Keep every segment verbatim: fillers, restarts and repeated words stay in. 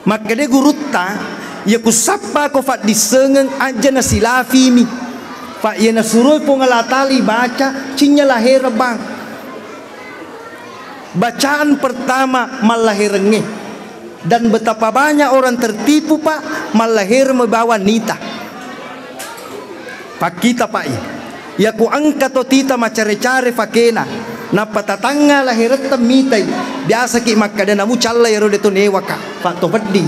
Makkeda gurutta, iya kusappako faddissengeng aja nasilafimi. Fa iya nasuroi Puang Allah Ta'ala ibaca, cinnya lahereng bang. Bacaan pertama mallaherengnge. Dan betapa banyak orang tertipu, Pak, mallahereng membawa nita. Pakkita, Pak, iya. Iya ku engka to tita macare-care fakena. Nappa tatangnga laheretta mitai. Biasaki makkeda namu calla iyaro de to newaka. Pak to peddi.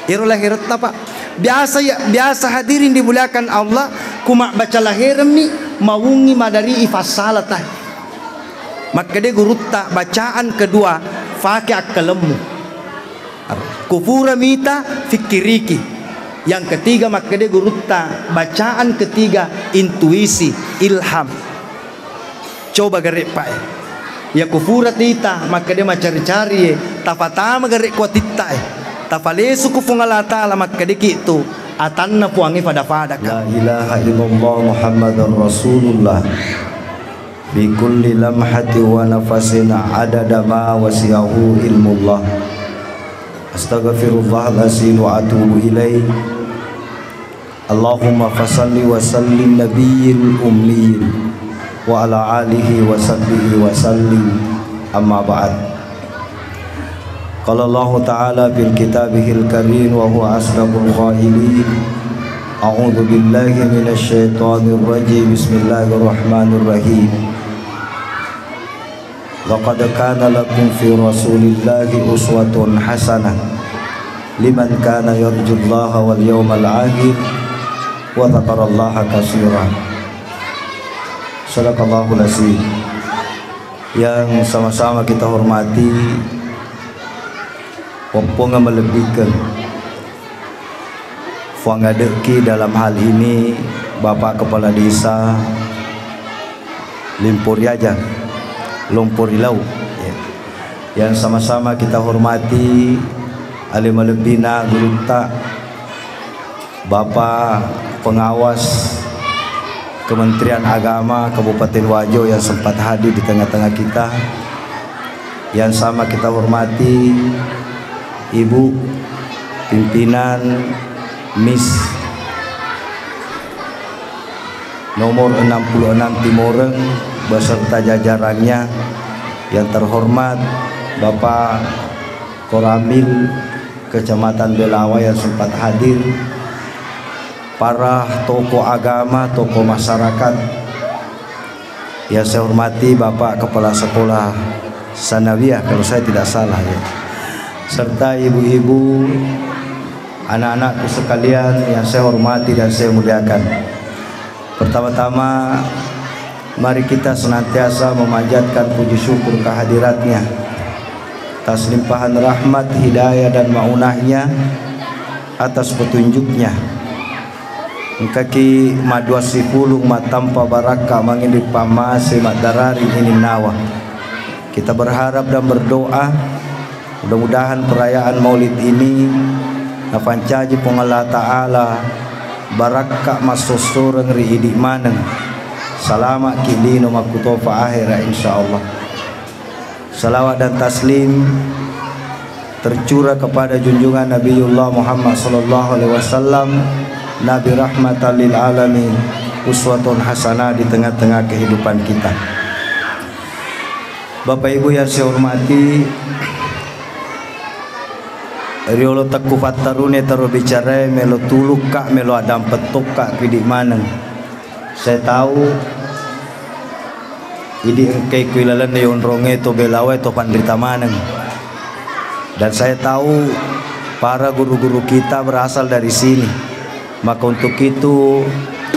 Iyaro laheretta, Pak. Biasa ya, biasa hadirin dimuliakan Allah, ku mabbaca laheremmi, mawungngi madari ifassala ta. Makkeda gurutta, bacaan kedua, fake akkalemmu. Kufura mita, fikkiriki. Yang ketiga, makkeda gurutta, bacaan ketiga, intuisi, ilham. Coba gare, Pak, e. Iya kufura tita, makkeda macari-cari, e, tafatama gare ku atitta, e. Tafalesu ku Puang Allah Ta'ala, makkedaki tu, atanna Puangnge fada-fadaka. La ilaha illallah Muhammadur Rasulullah. Fi kulli lamhati wa nafasin adada ma wasi'ahu ilmullah. Astaghfirullahalazim wa atubu ilaih. Allahumma fasalli wa sallim nabiyil ummi wa ala alihi wa sahbihi wa sallim. Amma ba'd. Qala Allahu ta'ala fil kitabihil karim wa huwa asdaqul qailin. A'udzu billahi minasy syaithanir rajim. Bismillahirrahmanirrahim. Laqad kana lakum fi Rasulillahi uswatun hasanah liman kana yarjullaha wal yawmal akhir wa dzakarallaha katsira. Sadaqallahul azim. Yang sama-sama kita hormati, Puang malebbikeng. Fuang adekki dalam hal ini Bapak Kepala Desa Limporiaja, Lomporilau, ya. Yang sama-sama kita hormati, ale malebbina gurutta, Bapak Pengawas Kementerian Agama Kabupaten Wajo yang sempat hadir di tengah-tengah kita, yang sama kita hormati Ibu Pimpinan MIS nomor enam puluh enam Timoreng beserta jajarannya, yang terhormat Bapak Koramil Kecamatan Belawa yang sempat hadir, para tokoh agama, tokoh masyarakat, yang saya hormati Bapak Kepala Sekolah Sanawiyah, kalau saya tidak salah, ya, serta ibu-ibu, anak-anakku sekalian yang saya hormati dan saya muliakan. Pertama-tama, mari kita senantiasa memanjatkan puji syukur kehadiratnya atas limpahan rahmat, hidayah, dan maunahnya, atas petunjuknya. Engkaki maddua sipulung mattampa barakka manginri pammase maddarari ininnawa. Kita berharap dan berdoa, mudah-mudahan perayaan Maulid ini napancaji Puang Allah Ta'ala barakka massossoreng ri idi maneng. Salama'ki lino makkutofa ahera, insyaallah. Salawat dan taslim tercurah kepada junjungan Nabiullah Muhammad sallallahu alaihi wasallam, Nabi rahmatan lil alamin, uswatun hasanah di tengah-tengah kehidupan kita. Bapak Ibu yang saya hormati, riolo tekku fattarune taro bicarai melo tulukka, melo adampeng tokka pidi maneng. Saya tahu idi engkai ku ilalenna yonrongnge to Belawae to panrita maneng. Dan saya tahu para guru-guru kita berasal dari sini. Maka untuk itu,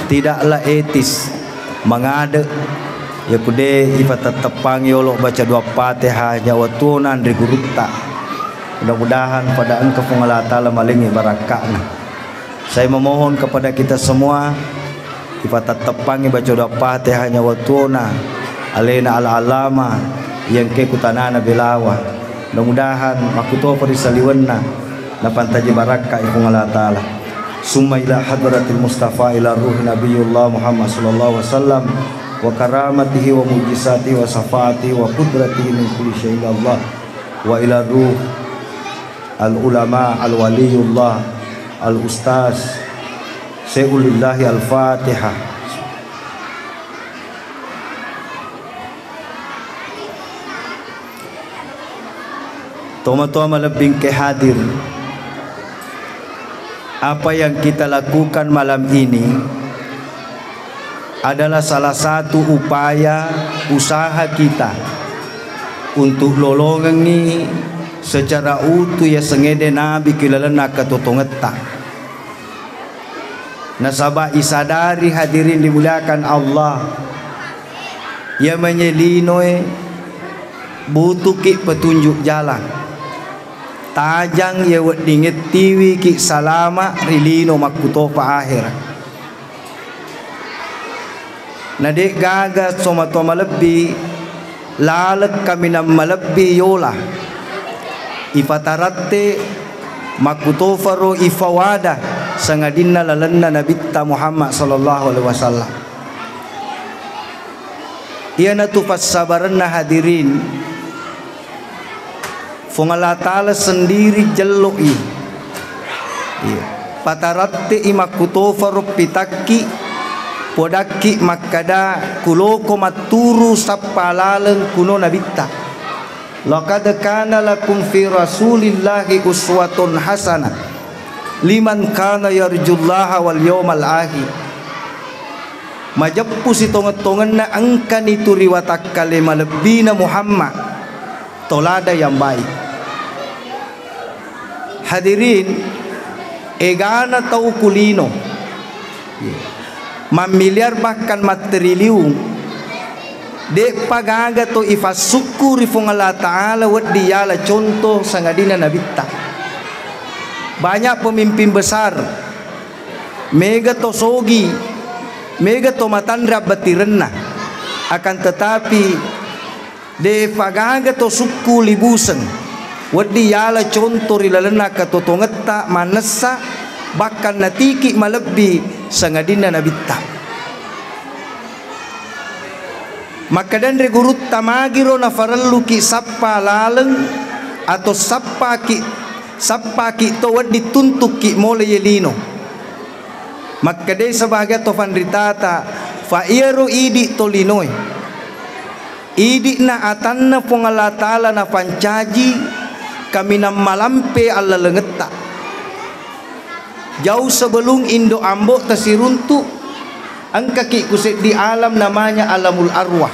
tidaklah etis mangade, ya kude ifatetteppangi yolo baca dua Fatihah nyawa tuo nanri gurutta. Mudah-mudahan pada engka Puang Allah Ta'ala malengi barakka'na. Saya memohon kepada kita semua, ifatetteppangi baca dua Fatihah nyawa tuona alena al-alama yang ke kutanana Belawa. Mudah-mudahan makkutofa ri saliwenna napantaji barakka i Puang Allah Ta'ala. Summa ila hadratil Mustafa ila ruh Nabiullah Muhammad sallallahu alaihi wasallam wa karamatihi wa mujizatihi wa syafaatihi wa qudratihi min kulli syai'in Allah wa ila ruh Al-Ulama Al-Waliyullah Al-Ustaz Syekhulillah Al-Fatihah. Tomatoa malebbingke hadir, apa yang kita lakukan malam ini adalah salah satu upaya usaha kita untuk lolongengngi secara utuh yasengngede Nabi ki lalenna katotongetta. Nasaba isadari, hadirin dimuliakan Allah, iya manye linoe butuki petunjuk jalan. Tajang iya weddingnge tiwiki salama ri lino makkutofa ahera. Na de'gaga tomatoa malebbi laleng kaminang malebbi yola ifataratte makkutofaro ifawada sangadinna lalenna Nabitta Muhammad sallallahu alaihi wasallam. Iyanatu fassabarenna, hadirin. Fuang Allah Ta'ala sendiri jello'i. Iya. Pataratte'i makkutofaro pitakki, podakki makkada kuloko matturu sappa laleng kuno Nabitta. Laqad kana lakum fi Rasulillahi uswatun hasanah liman kana yarjullaha wal yawmal akhir. Majeppu sitongeng-tongenna engkani tu ri watakkale malebbina Muhammad, tolada yang baik. Hadirin, egana tau ku lino, mammiliar bahkan mattriliung, de'pa gaga to ifassukku ri Fuang Allah Ta'ala wedding yala contoh sangadinna Nabitta. Banyak pemimpin besar, mega to sogi, mega to matanre abbatirenna, akan tetapi de'pa gaga to sukku libuseng wedding yala contoh ri lalenna katotongetta mannessa, bahkan natiki malebbi sangadinna Nabitta. Makkedanre gurutta, magiro nafarelluki sappa laleng atau sappaki, sappaki to wedding tuntukki mole ye lino. Makkedai sebahagian to fanritata, fa iyaro idi to linoe, idi'na atanna Fuang Allah Ta'ala nafancaji kaminang malampe allalengetta. Jauh sebelum indo ambo tasiruntu, engkaki ku seddi alam namanya alamul arwah.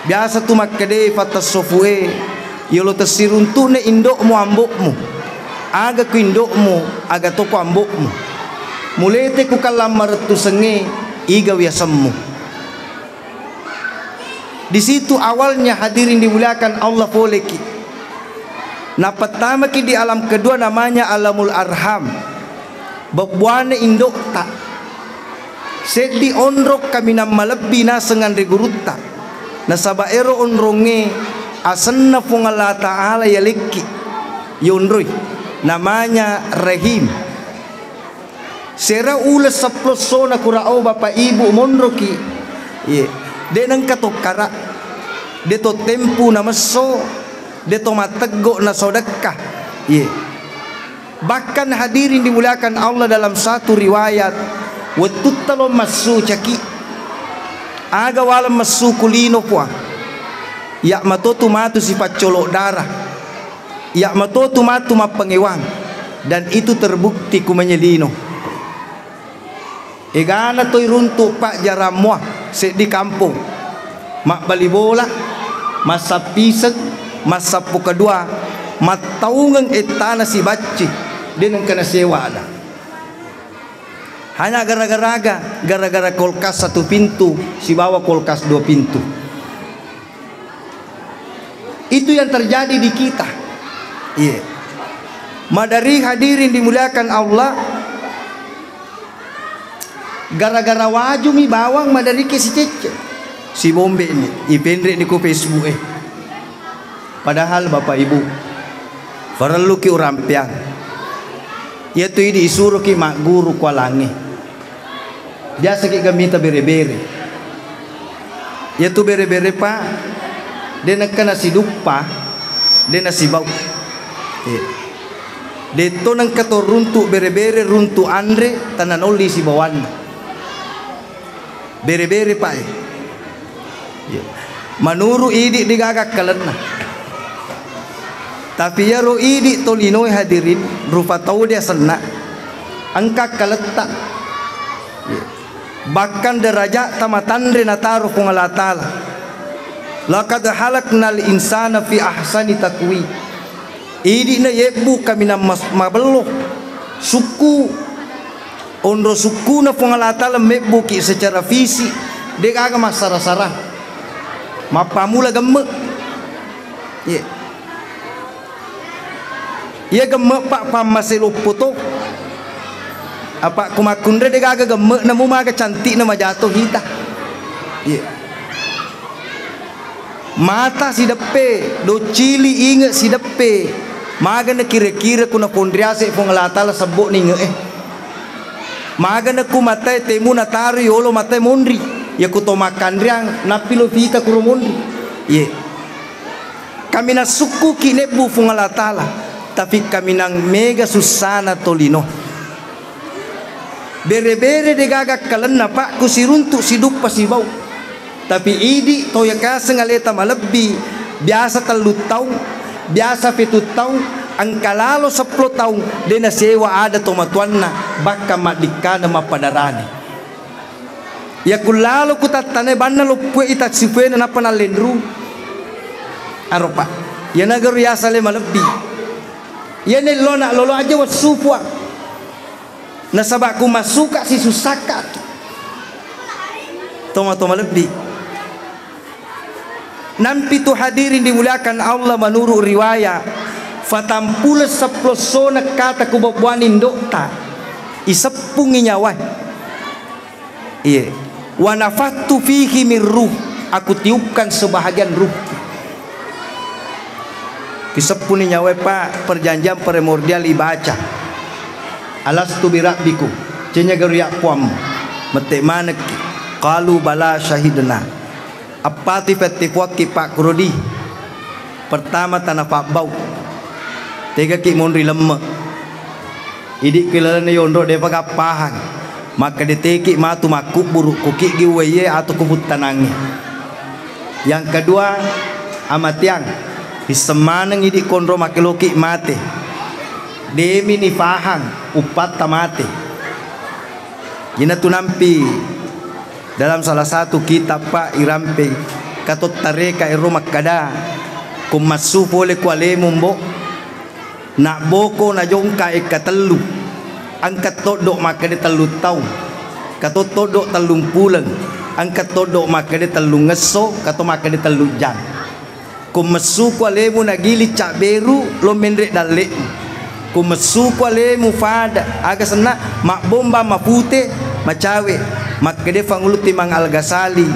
Biasa tu makkede fatassofu'e, yolo tessiruntu'ne indo'mu ambo'mu. Aga ku indo'mu, aga to ku ambo'mu. Mulete ku kallammarettusengnge, iga wiasemmu. Di situ awalnya, hadirin dimuliakan Allah, poleki. Napattamaki di alam kedua namanya alamul arham. Bebbuane indo'ta. Seddi onrong kaminang malebbi naseng anre gurutta. Nasaba ero onrongnge asenna Fuang Allah Ta'ala yalekki yonroi. Namanya Rahim. Sera uleng seppulo essona kura o bapak ibu monroki. Iye. De nengka tokkara. De to tempu namesso. De to matteggo nasodekka. Iye. Bahkan hadirin dimuliakan Allah, dalam satu riwayat, wettutta lo massu caki. Aga waleng massu kulino, Puang. Ya matotu matu sipaccolo darah. Ya matotu matu mappangewang. Dan itu terbukti ku manyelino. Egana toi runtu pajjarang mua seddi kampong. Mabbali bola, massappiseng, massappo kedua, mattaungeng ettana sibacci, de nengka nasewa ada. Hanya gara-gara aga, gara-gara kulkas satu pintu, sibawa kulkas dua pintu. Itu yang terjadi di kita. Iya. Madari hadirin dimuliakan Allah, gara-gara wajumi bawang madariki sicecce. Sibombe ni, ipenre ni ko Facebook e. Padahal Bapak Ibu, farelluki urampeang. Iyatu idi isuroki magguru kualangnge. Biasaki ga mita bere-bere. Iyatu bere-bere, Pak, de nengka nasiduppa, de nasibau. Eh, Detto nengka to runtu bere-bere, runtu anre, tananolli sibawanna. Bere-bere, Pak, e. Iya. Manuru idi degaga akkalenna. Tapi iyaro idi tolinoe, hadirin, rupa tau de asenna. Engka akkaletta. Iya. Bahkan derajat tamatanre nataro Puang Allah Ta'ala. Laqad khalaqnal insana fi ahsani taqwim. Idi'na yebbu kaminang mas-, mabello. Sukku, onro sukkuna Puang Allah Ta'ala mebbuki secara fisik, degaga massara-sara. Mappamula gemme. Ye. Iya gemme, Pak, pammase loppo to. Apa ku makkunrai degaga gemme, namu maga cantikna majato hita. Ye. Mata sideppe, doccili inge sideppe. Magana kira-kira ku naponriase Puang Allah Ta'ala sebbo ninge e. Magana ku matae temu nataro yolo matae monri. Ya ku to makkanriang, nappi lo fita kuro monri. Ye. Kaminang sukkuki nebbu Puang Allah Ta'ala, tapi kaminang mega sussana tolino. Bere-bere degaga akkalenna, Pak, ku siruntu siduppa sibau. Tapi idi to yakaseng aleta malebbi, biasa tellu taung, biasa pitu taung, engka lalo seppulo taung, de nasewa ada tomatoanna, bahkan maddikkana mappadarani. Yaku lalo ku tattane banna loppue ita sifuena nappa nallenru. Aropa. Iyana garu yasale malebbi. Iyana lona lolo aja wessufua. Nasaba ku massuka sisussakka tu. Toma-toma lebbi. Nampi tu hadirin dimuliakan Allah, menurut riwayat, fatampuleng seppulo sona kata ku bobboani indokta, iseppungi nyawae. Iye. Wa nafakhtu fihi min ruh, aku tiupkan sebahagian ruhku. Kiseppuni nyawae, Pak, perjanjian primordial ibaca. Alastu birabbikum, cenyaga ria puammu. Mette manekki. Qalu bala syahidna. Appati fettipuakki, Pak, kurodi. Pertama, tana pabbau. Tegaki monri lemme. Idi ku ilaleng yonro depa gappahang. Makkeda teki matu makkubburu ku kiggi uwaiye atau ku puttanangnge. Yang kedua, amateang. Isseng maneng idi konro makkeloki mate. Demi nifahang uppatta mate. Ina tu nampi dalam salah satu kitab, Pak, irampeng katottareka ero makkada, ko massu pole ku alemu, Mbo, nabboko najongka ekka tellu, engka toddo makkeda tellu taung, kato toddo tellung puleng, engka toddo makkeda tellung esso, kato makkeda tellu jang. Ko messuku alemu nagili cabberu lo menre dalle'mu. Ko messuku alemu fada, aga senna, mabbomba mapute, macawe, makkeda Pangulu Timang Al-Ghazali,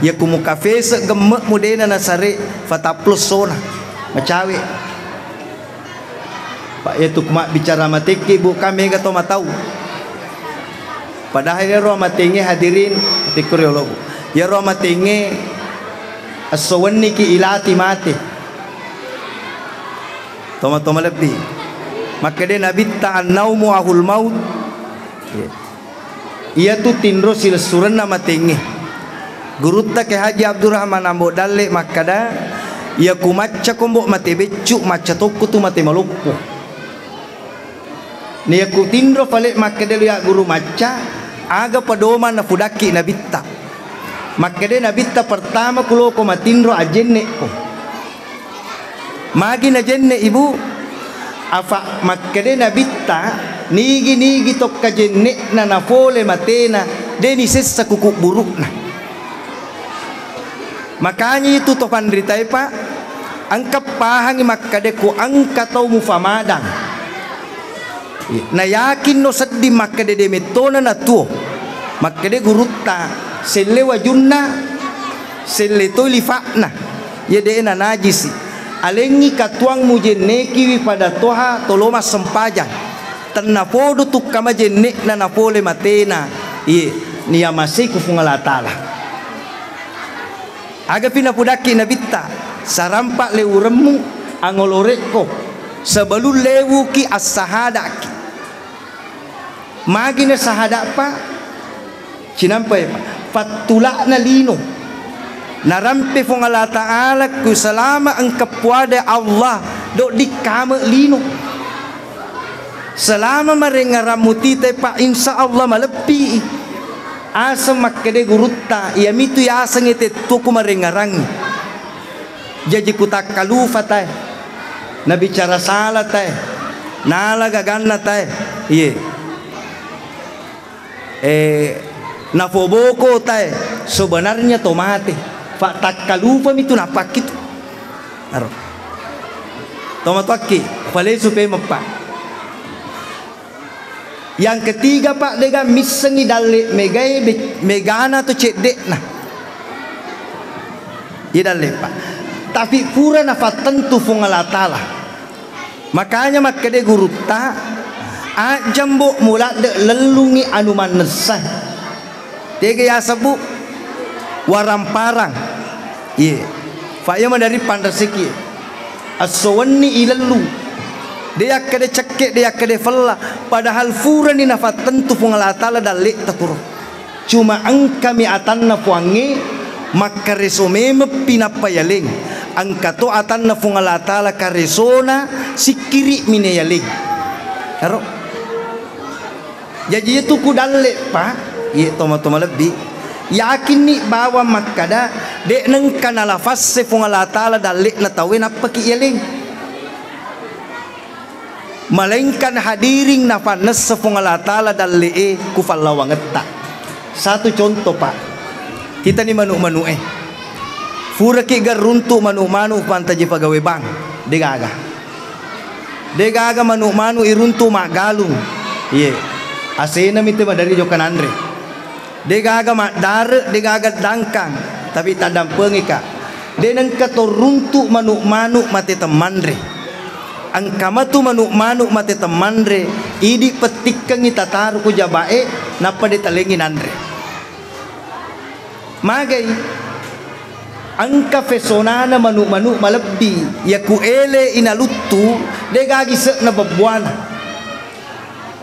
iya ku mukafese gemme'mu dena nasare, fataplo sona, macawe. Pak, iya tu ku mabbicara matekki, Bu, kan mega to matau. Padahal iyaro amatengnge, hadirin, matekko riolo, Bu. Iyaro amatengnge esso wenniki ilati mate. Toma-toma lebbi. Makkeda Nabitta, "Annaumu ahul maut." Iya. Iyatu tinro silessurenna matengnge. Gurutta Kiai Haji Abdurrahman Ambo Dalle makkada, iya ku macca kombo mate beccu, macca tokko tu mate maloppo. Naiya ku tinro fale makkeda lo ya guru macca, aga pedoman nafudakki Nabitta. Makkeda Nabitta, pertama ku loko matinro ajenne'ko. Magi najenne, Ibu? Afa makkeda Nabitta, nigi-nigi tokka jenne'na nafole matena, de nisessa ku kubburu'na. Makanya itu to panritae, Pak, engka pahangi makkeda ku engka tau mufamadang. Na yakinno sedding makkeda de mettona natuo. Makkeda gurutta, selle wajunna, selle toi lifa'na. Iya de'na najisi. Alengngi katuang mujennekiwi pada toha tolo massempajang. Tennapodo tukkama jenne'na napole matena. Iye, niyamasei ku Puang Allah Ta'ala. Agapi napudakki Nabitta, sarampa le uremmu, angolorekko. Sebelum lewuki assahadaki. Magi na sahada, Pak? Cinampai, Pak. Pattulakna lino. Narampe Fuang Allah Ta'ala ku selama engka puada Allah, dok dikkame lino. Selama marengngerang mutitai, Pak, insya Allah maleppi. Aseng makkede gurutta, iyamitu yaseng tettuku marengngerangi. Jaji kutakkalufa tae, nabicara sala tae, nala gaganna tae, iye. Eh, nafoboko tae, sebenarnya to mate. Fa takkalufami tu napakkitu. Aro. Tomatoakki, falesu pemeppa. Yang ketiga, Pak, dega missengi dalle megae be-, megana to ceddekna. Iya dalle, Pak. Tapi pura nafattentu Fuang Allah Ta'ala. Makanya makkede gurutta, ajjambo muladde lellungi anu mannessa. Tega yasebbu? Waramparang. Iye. Fa iya madari panrasiki. Esso wenni ilellu. De yakkade cekke, de yakkade fella. Padahal furani nafattentu Fuang Allah Ta'ala dalle takuro. Cuma engkami atanna Fuangnge makkareso memeppi nappa yaleng. Engka to atanna Fuang Allah Ta'ala karesona sikkiri mine yaleng. Ero. Jaji, iyatu ku dalle, Pak, iye toma-toma lebbi, yakinni bawang makkada, de nengka nalafasse Fuang Allah Ta'ala dalle'na tauwe nappaki yaleng. Melainkan hadiring nafannessa Fuang Allah Ta'ala dalle'e ku fallawangetta. Satu contoh, Pak. Kitani manu-, manu'e. Furaki garuntu manu-manu pantaji pagawe bank, degaga. Degaga manu-manu iruntu maggalung. Iye. Asena mite madari jokka nanre. Degaga maddare, degaga dangkang, tapi taddampengika. De nengka to runtu manu-manu mate temmanre. Engka matu manu-manu mate temmanre, idi pettikkengi tataru ku jabae, nappa de talengi nanre. Magai, engka fesonana manu-manu malebbi, yaku ele inaluttu, de gagi se'na bebbuana.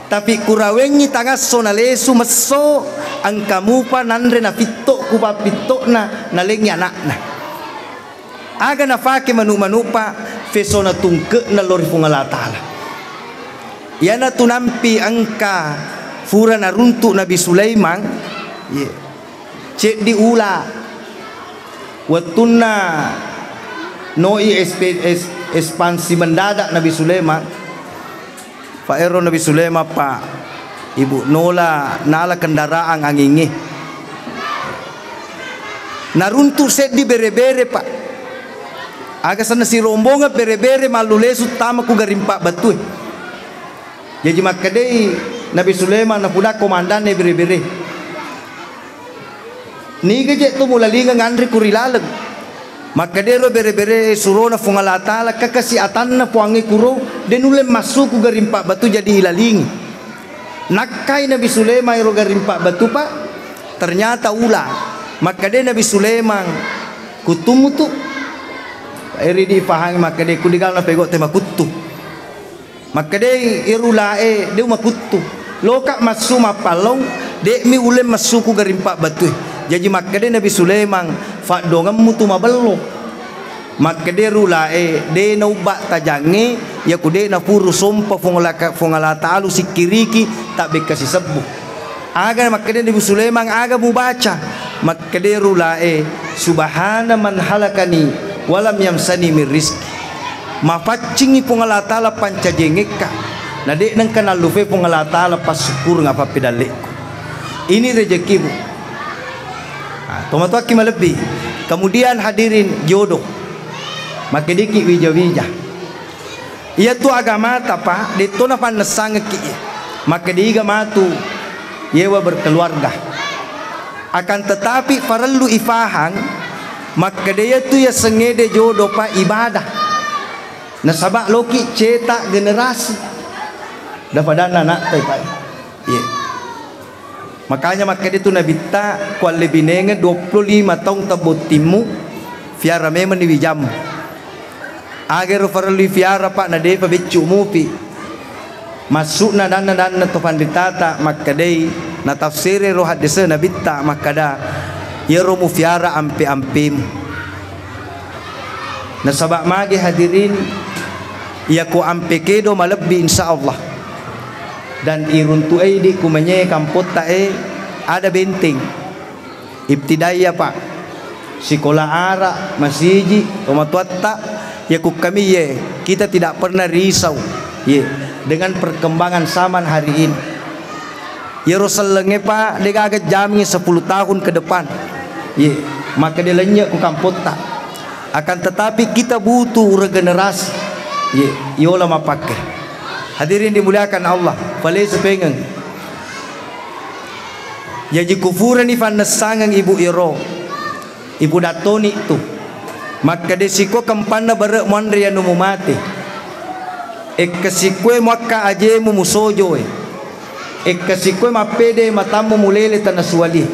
Tapi kurawengngi tangasso nalesu messo, engka mupa nanre nafitto ku pappitto'na, nalengngi ana'na. Aga nafake manu-manupa, fesona tungke'na lao ri Fuang Allah Ta'ala. Iyanatu nampi engka fura naruntu Nabi Sulaiman, ye, ceddi ula. Wettunna noi espe-, es-, ekspansi mendadak Nabi Sulaiman, fa ero Nabi Sulaiman, Pak, Ibu, nola, nala kendaraan angingnge. Naruntu seddi bere-bere, Pak. Aga senna sirombongeng bere-bere mallu lesu tama ku garimpa batue. Jaji makkedai Nabi Sulaiman, napuda komandanna bere-bere. Niga je tu mulalingeng anre ku ri laleng. Makkedero bere-bere surona Fuang Allah Ta'ala, kakasi atanna Puangnge kuro, de nulle massu ku garimpa batu jadi ilalingi. Nakkai Nabi Sulaiman ero garimpa batu, Pak, ternyata ula. Makkede Nabi Sulaiman, kuttummu tu. Eri di pahang makkede ku digalna pego tema kuttu. Makkedai ero ulae, de umakuttu. Loka massu mappallong, de'mi ulle massu ku garimpa batue. Jaji makkede Nabi Sulaiman, faddongemmu tu mabello. Makkede ero ulae, de naubba tajangnge, yaku de nafuru sompa Fuang Laka-, Fuang Allah Ta'ala sikkiriki, tabbekka sisebbu. Aga makkeda Nabi Sulaiman, aga mubaca? Makkeda ero ulae, "Subhana man halakani walam yamsani min rizki." Mapaccingi Puang Allah Ta'ala pancajengekka, na de nengka nallufai Puang Allah Ta'ala passukkureng apa pedallekku. Ini rezekimu. Ah, tomatoakki malebbi. Kemudian hadirin jodoh. Makkediki wija-wija. Iyatu agamata, Pak, detto napannessangekki. Makkeda iga matu yewa berkeluarga. Akan tetapi, parellu ifahang, makkeda iyatu yasengngede jodo, Pak, ibadah. Nasaba loki cetak generasi. Dapadanna anakta, Pak. Iya. Makanya makkeda tu Nabitta, kualle binenge dua puluh lima taung tabbottimmu, fiara memenni wijammu. Aga ero farellu ifiara, Pak, na depa beccu mupi. Massu'na danna-danna to panritata makkedai, natafsiri ro haddese Nabitta makkada, iyaro mufiara ampe-ampemu. Nasaba magi hadirin, iyako ampe kedo malebbi, insya Allah. Dan iruntu'e idi kumanye kampotta e ada benteng. Ibtidaiyah, Pak. Sikola ara, masiji, tomatoatta, ya kukkami ye, kita tidak pernah risau, ye, dengan perkembangan zaman hari ini. Yero sellengnge, Pak, degaga jamin sepuluh tahun ke depan. Ye, maka de lenye ku kampotta. Akan tetapi kita butuh regenerasi. Ye, yola mapakke. Hadirin dimuliakan Allah, pale sepengeng. Jaji kufurani fannessangeng ibu iro. Ibu dattoni tu. Makkeda sikko kempanna bare muanre anu mumate. Ekka sikkoe muakka ajemu musojoe. Ekka sikkoe mappede matammu mulele tana suwali.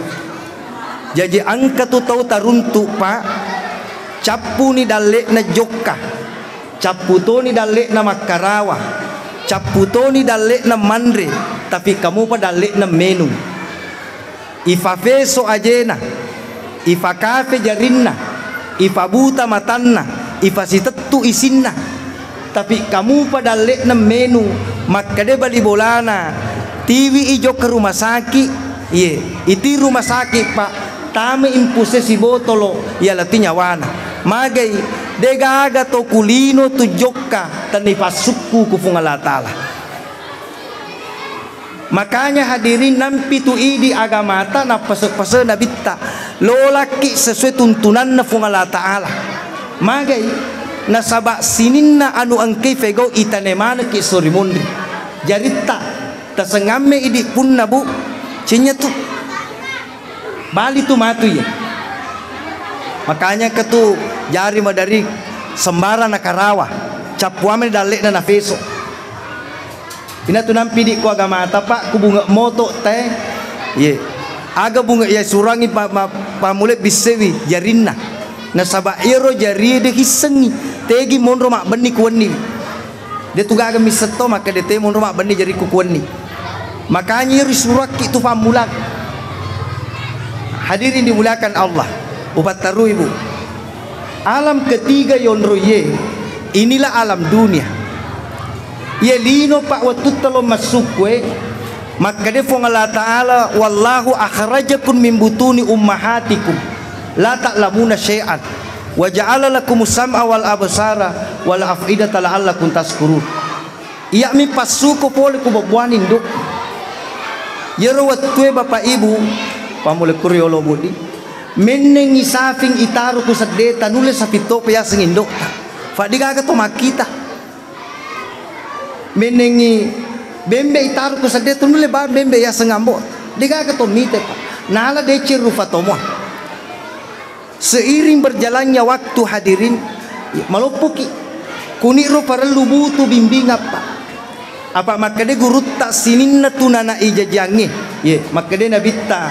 Jaji engka tu tau taruntu, Pak. Cappuni dalle'na jokka. Cappu toni dalle'na makkarawa, cappu toni dalle'na manre, tapi kamupa dalle'na menung. Ifafeso ajena, ifakafe jarinna, ifabuta matanna, ifasitettu isinna. Tapi kamupa dalle'na menung, makkeda bali bolana, tiwi i jokka rumah sakit, ye, iti rumah sakit, Pak, tama impuse sibotolo, yalati nyawana. Magai, degaga to kulino tu jokka, tenni passukku ku Fuang Allah Ta'ala. Makanya hadirin, nampi tu idi agamata, nappase-pase nabitta, lolakki sesuai tuntunanna Fuang Allah Ta'ala. Magai, nasaba sininna anu engkai fegau itane manekki sori monri. Jaritta, tasengamme idi punna, Bu, cenya tu. Bali tu matu iya. Makanya ketu jari madari sembarang nakarawa, cappuamani dalle'na nafeso. Ina tu nampi di ku agamata, Pak, ku bunge moto te. Ye. Aga bunge iya surangi pa, pa, pamule bissewi jarinna. Nasaba ero jari de hissengi. Tegi monro mabbenni kuwenni. De tu gaga misseng to, makkeda te monro mabbenni jari ku kuwenni. Makanya ero surakki tu fammulang. Hadirin dimuliakan Allah. Upattarui, Bu. Alam ketiga yonroiye, inilah alam dunia. Iye lino, Pak, wettutta lo massukkue, makkeda Fuang Allah Ta'ala, "Wallahu akhrajakum min butuni ummahatikum la ta'lamuna syai'an wa ja'ala lakumus sam'a wal absara wal af'idata la'allakum tasykurun." Iyami passuko pole ku bobboani indo. Yero wettue Bapak Ibu, pammula ku riolo bodi. Mennengi safing itaro ku seddeta, nulle safing topa yaseng indota. Fa degaga to makkita. Mennengi bembe itaro ku seddeta, nulle ba bembe yaseng ambo. Degaga to mite, Pak. Nala deceng rufa tomoa. Seiring berjalannya waktu, hadirin, maloppoki. Kuniro parellu butuh bimbingan, Pak. Apa makkeda gurutta sininna tu nana ijajiangnge. Ye, makkeda Nabitta,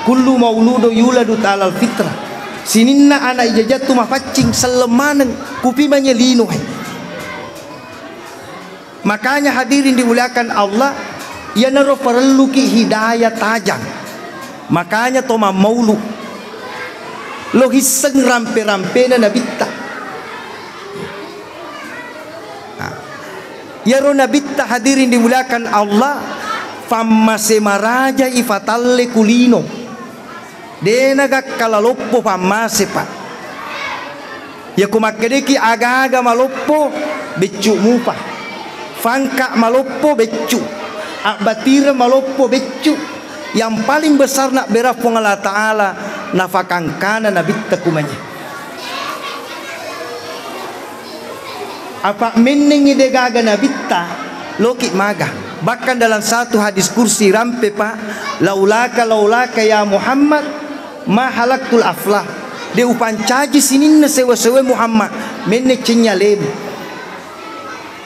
"Kullu mauludo yuladu alal fitrah." Sininna anak ijajattu mapaccing selleng maneng, kupi manye lino, hai. Makanya hadirin dimuliakan Allah, iyanaro parelluki hidayah tajang. Makanya to mammaulu, lo hisseng rampe-rampena nabitta. Nah, iyaro nabitta hadirin dimuliakan Allah, fammase maraja ifatalle kulino. Dena gakkala loppo fammase, Pak. Yako makkedeki aga-aga maloppo, beccu mupa. Fangka maloppo, beccu. Abbatire maloppo, beccu. Yang paling besar nabbera Puang Allah Ta'ala, nafakangkana nabitta kumanye. Apa mennengngi degaga nabitta, loki maga. Bahkan dalam satu hadis kursi rampe, Pak, "Laulaka, laulaka ya Muhammad, ma halaktul aflah." De upancaji sininna sewa-sewa Muhammad, menne cennyalemu.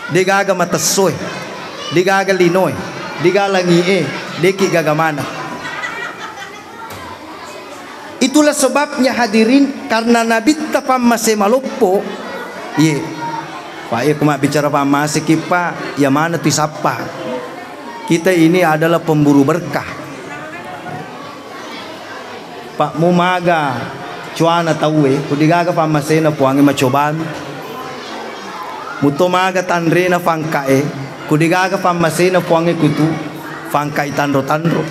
Degaga matessoe, degaga linoe, degaga langie, deki gaga maneng. Itulah sebabnya hadirin, karena nabitta pammase maloppo, ye. Pak, iya ku mabbicara pammaseki, Pak, iya maneng tu isappa. Kita ini adalah pemburu berkah. Pak, mu maga cuana tauwe, ku degaga pammasena Puangnge macobami. Muto maga tanrena fangkae, ku degaga pammasena Puangnge kutu fangkai tanro-tanro.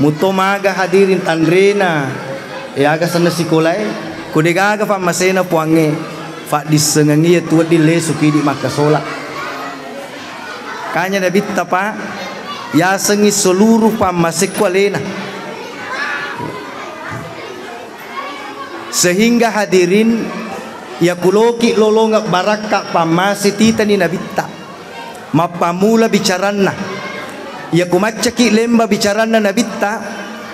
Muto maga hadirin tanrena, e, aga senna sikolae, ku degaga pammasena Puangnge, faddissengengngi iya tu wedding lesuki idi makkasola. Kanya Nabitta, Pak, yasengngi seluruh pammasekku alena. Sehingga hadirin, iya kuloki lolongeng barakka pammase titani Nabitta. Mappammula bicaranna. Iya ku maccaki lemba bicaranna Nabitta,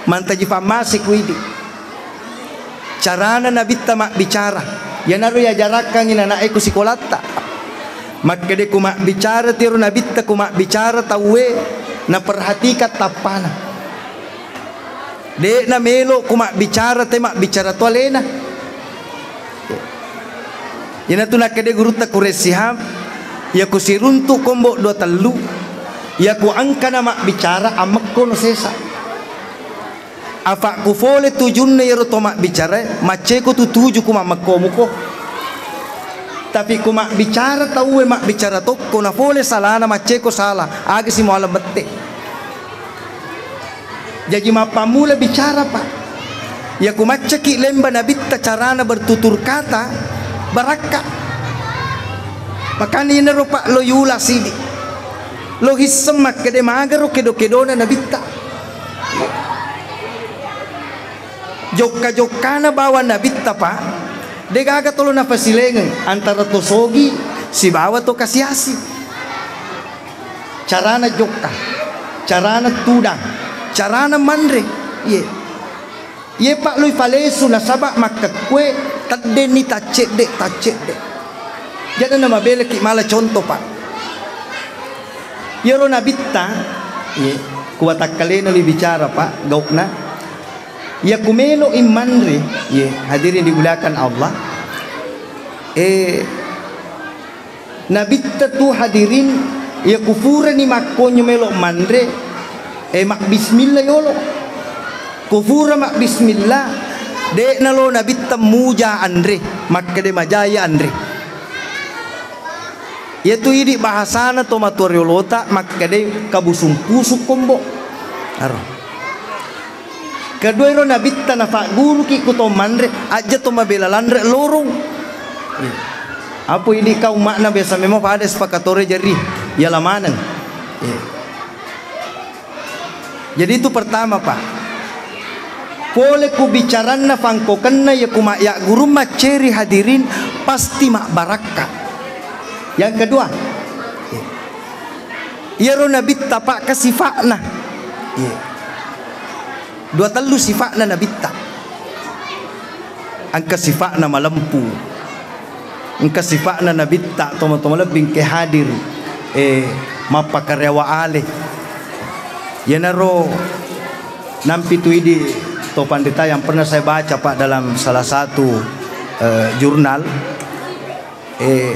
mantaji pammase ku idi. Carana Nabitta mabbicara, iyanaro yajarakkangngi nanae ku sikolatta. Makkeda ku mabbicara tiro Nabitta, ku mabbicara tauwe, naperhatikan tappana. De'na melo ku mabbicara te mabbicara to alena. Iyanatu nakkeda gurutta Quraish Shihab, iya ku siruntu kombo dua tellu, iya ku engkana mabbicara ammekko no sesa. Afa ku fole tujunna iyaro to mabbicarae, macceko tu tuju ku mammekko muko. Tapi ku mabbicara tauwe mabbicara tokko na fole salana macceko sala, aga si mualeng mette. Jaji mappammula bicara, Pak. Iya ku maccaki lemba Nabitta carana bertutur kata, barakka. Makanya inaro, Pak, lo yula sidi. Lo hisseng makkeda magaro kedo-kedona Nabitta. Jokka-jokkana bawang Nabitta, Pak, degaga tolo nafasilengeng antara to sogi sibawa to kasiasi. Carana jokka, carana tudang, carana manre. Iye. Iye, Pak, lo ifalesu nasaba makkekkue teddenni taccedde, taccedde. Jadi namabelaki mala contoh, Pak. Iyaro Nabitta, iye, kuwatakkalena lo bicara, Pak, gaukna. Iya ku melo i manre, iye, hadirin dimuliakan Allah. Eh, Nabitta tu hadirin, iya ku furani makkonyo melo manre, eh, mabbismillah yolo. Ku fura mabbismillah, de'na lo Nabitta muja anre, makkeda majai anre. Iyatu idi bahasana to matuwa riolota makkeda kabusung-pusung kombo. Aro. Kedua iro Nabitta nafagguruki ku to manre, ajja to mabela lanre lorong. Iya. Apa idi kau makna biasa memang pada sepakatore jari, iya lamaneng. Iya. Jadi itu pertama, Pak. Pole ku bicaranna fangkokenna ya ku ma-, ya guru macceri hadirin pasti mabbarakka. Yang kedua, iyaro Nabitta, Pak, ke sifa'na. Iya. Dua tellu sifa'na Nabitta. Engka sifa'na malempu. Engka sifa'na Nabitta, tomatoa malebbi engka hadir, eh, mappakarewa ale. Iyanaro nampi tu idi to panrita yang pernah saya baca, Pak, dalam salah satu, eh, jurnal. Eh,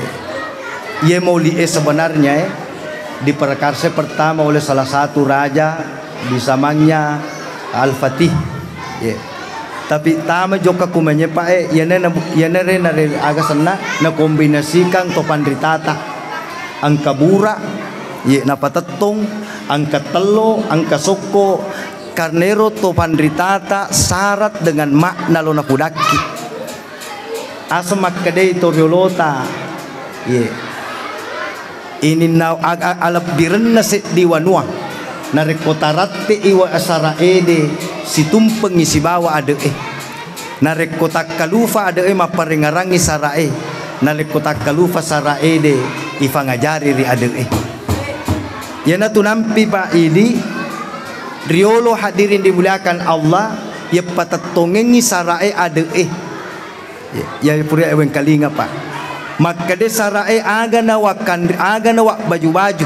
iye mauli'e sebenarnya, eh, diprakarsai pertama oleh salah satu raja di zamannya Al-Fatih. Ye. Tapi tama jokka kumanye, Pak, eh, iyana na, iyana re, na re aga senna, nakombinasikan to panritata. Engka bura, ye, napatettong, engka tello, engka sokko, karena ero to panritata syarat dengan makna lo napudakki. Aseng makkedai to riolota, ye, ininna a-, a-, alebbirenna seddi wanua, narekko taratte'i wa sara ede situmpengngi sibawa ade'e. Narekko takkalufa ade'e mapparengngerangngi sara e, narekko takkalufa sara ede ifangajari ri ade'e. Iyanatu nampi, Pak, idi riolo hadirin dimuliakan Allah, yeppatettongengngi sara e ade'e. Ya, ya, pura wengkalinga, Pak. Makkeda sara e aga na wakkanri, aga na wabbaju-baju.